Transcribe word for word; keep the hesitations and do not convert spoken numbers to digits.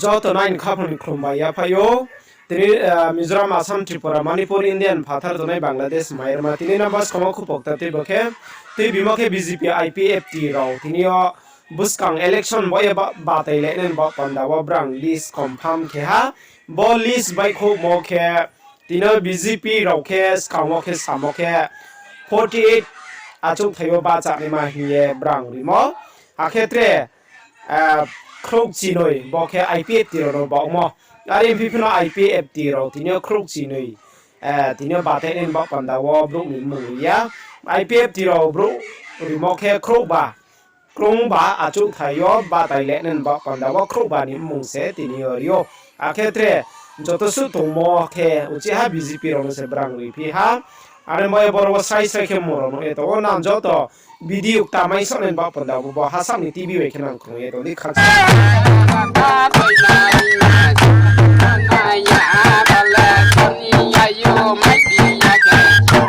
Joto nai ni khaphang ni khlum bai yaphaih ou. Tini Mizoram, Assam, Tripura, Manipur, India ni phathar tongnai Bangladesh, Myanmar, tini number skang wo khupokta tei bo khe, tei bimo khe B J P I P F T rao tini yo buskang election bo ye batai lainai ni baoh panda wo brang list confirm khe ha. Bo list baihkhouhmo khe tini yo B J P rao khe skang wo khe samo khe forty eight achouhthai yo bahchanaima hing ye brang rimo. Akhe tre khrouhchinoi bo khe I P F T rao no baohmo. Are phi phino I P F T rao tini yo khrouhchinoi tini yo batai nai ni baoh panda wo brouh ni mmung ri ya. I P F T rao brouh rimo khe khrouhba, krungba achouhthai yo batai lainai ni baoh panda wo khrouhba ni mmung se tini yo ri ou. Akhe tre joto suh tongmo khe uchih ha B J P rao no se brang ri phi ha. Are bo ye boro wo srai srai khe mmung rao no ye tong ou, nang joto video kta mai saoh nai ni baoh panda wo bo hasaoh ni T V bai khe nang khrung ye tong di khakchang.